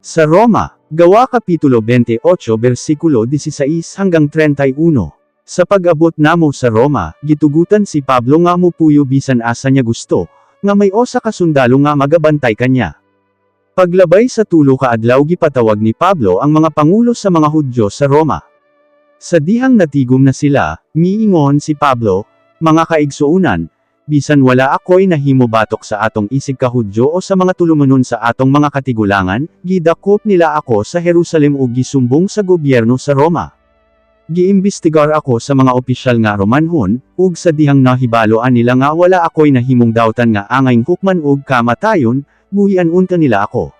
Sa Roma, Gawa Kapitulo 28 versikulo 16 hanggang 31. Sa pag-abot namo sa Roma, gitugutan si Pablo nga mupuyo bisan asa niya gusto, nga may usa ka sundalo nga magabantay kanya. Paglabay sa 3 ka adlaw, gipatawag ni Pablo ang mga pangulo sa mga Hudyo sa Roma. Sa dihang natigom na sila, miingon si Pablo, "Mga kaigsuunan, bisan wala ako'y nahimo batok sa atong isig ka Hudyo o sa mga tulumanon sa atong mga katigulangan, gidakop nila ako sa Jerusalem ug gisumbong sa gobyerno sa Roma. Giimbestigar ako sa mga opisyal nga Romanhon, ug sa dihang nahibaloan nila nga wala ako'y nahimong dautan nga angayng hukman og kamatayon, buhian unta nila ako.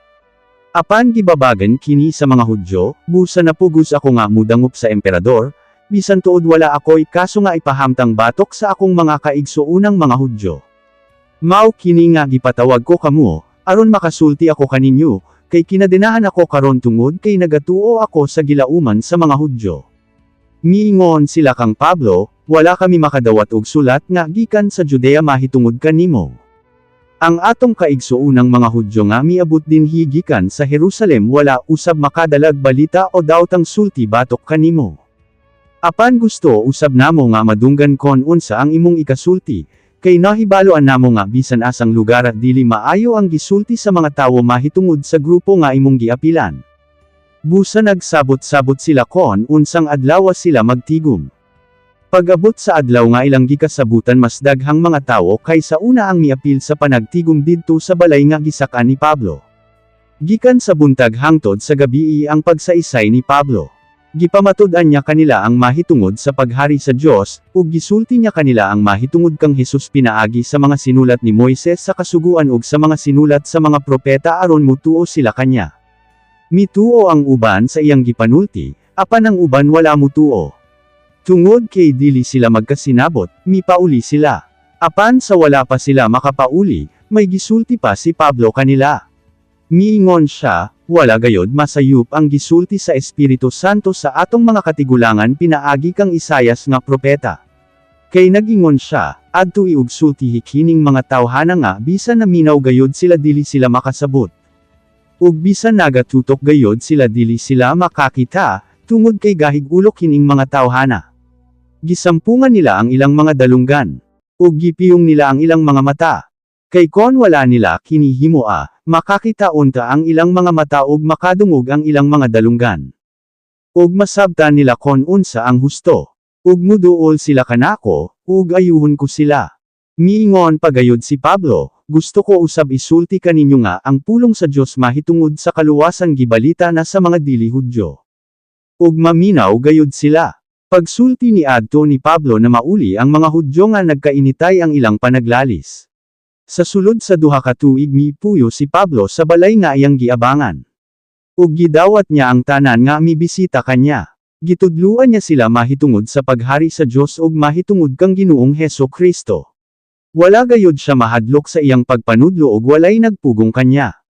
Apan gibabagan kini sa mga Hudyo, busa napugos ako nga mudangop sa emperador, bisan tuod wala ako'y kaso nga ipahamtang batok sa akong mga kaigsuonang mga Hudyo. Mao kini nga gipatawag ko kamo, aron makasulti ako kaninyo, kay kinadenahan ako karon tungod kay nagatuo ako sa gilauman sa mga Hudyo." Miingon sila kang Pablo, "Wala kami makadawat og sulat nga gikan sa Judea mahitungod kanimo. Ang atong kaigsuonang mga Hudyo nga miabot dinhi gikan sa Jerusalem wala usab makadalag balita o daotang sulti batok kanimo. Apan gusto usab namo nga madunggan kon unsa ang imong ikasulti, kay nahibaloan namo nga bisan asang lugar dili maayo ang gisulti sa mga tawo mahitungod sa grupo nga imong giapilan." Busa nagsabot-sabot sila kon unsang adlaw sila magtigom. Pag-abot sa adlaw nga ilang gikasabutan, mas daghang mga tawo kaysa una ang miapil sa panagtigom didto sa balay nga gisak-an ni Pablo. Gikan sa buntag hangtod sa gabii ang pagsaysay ni Pablo. Gipamatud-an niya kanila ang mahitungod sa paghari sa Dios, ug gisulti niya kanila ang mahitungod kang Hesus pinaagi sa mga sinulat ni Moises sa Kasuguan ug sa mga sinulat sa mga propeta aron mutuo sila kanya. Mituo ang uban sa iyang gipanulti, apan ang uban wala mutuo. Tungod kay dili sila magkasinabot, mipauli sila. Apan sa wala pa sila makapauli, may gisulti pa si Pablo kanila. Miingon siya, "Wala gayod masayop ang gisulti sa Espiritu Santo sa atong mga katigulangan pinaagi kang Isayas nga propeta. Kay nagingon siya, 'Adtoi ug sultihi kining mga tawhana nga bisan naminaw gayod sila, dili sila makasabot. Ug bisan nagatutok gayod sila, dili sila makakita, tungod kay gahig ulo kining mga tawhana. Gisampungan nila ang ilang mga dalunggan. Ug gipiyong nila ang ilang mga mata. Kay kon wala nila kini himoa, makakita unta ang ilang mga mata ug makadungog ang ilang mga dalunggan. Ug masabtan nila kon unsa ang husto. Ug muduol sila kanako, ug ayuhon ko sila.'" Miingon pa gayod si Pablo, "Gusto ko usab isulti kaninyo nga ang pulong sa Dios mahitungod sa kaluwasan gibalita na sa mga dili Hudyo. Ug maminaw gayod sila." Pagsulti ni adto ni Pablo, na mauli ang mga Hudyo nga nagkainitay ang ilang panaglalis. Sa sulod sa 2 ka tuig mipuyo si Pablo sa balay nga iyang giabangan. Ug gidawat niya ang tanan nga mibisita kanya. Gitudluan niya sila mahitungod sa paghari sa Dios ug mahitungod kang Ginoong Heso Kristo. Wala gayod siya mahadlok sa iyang pagpanudlo ug walay nagpugong kanya.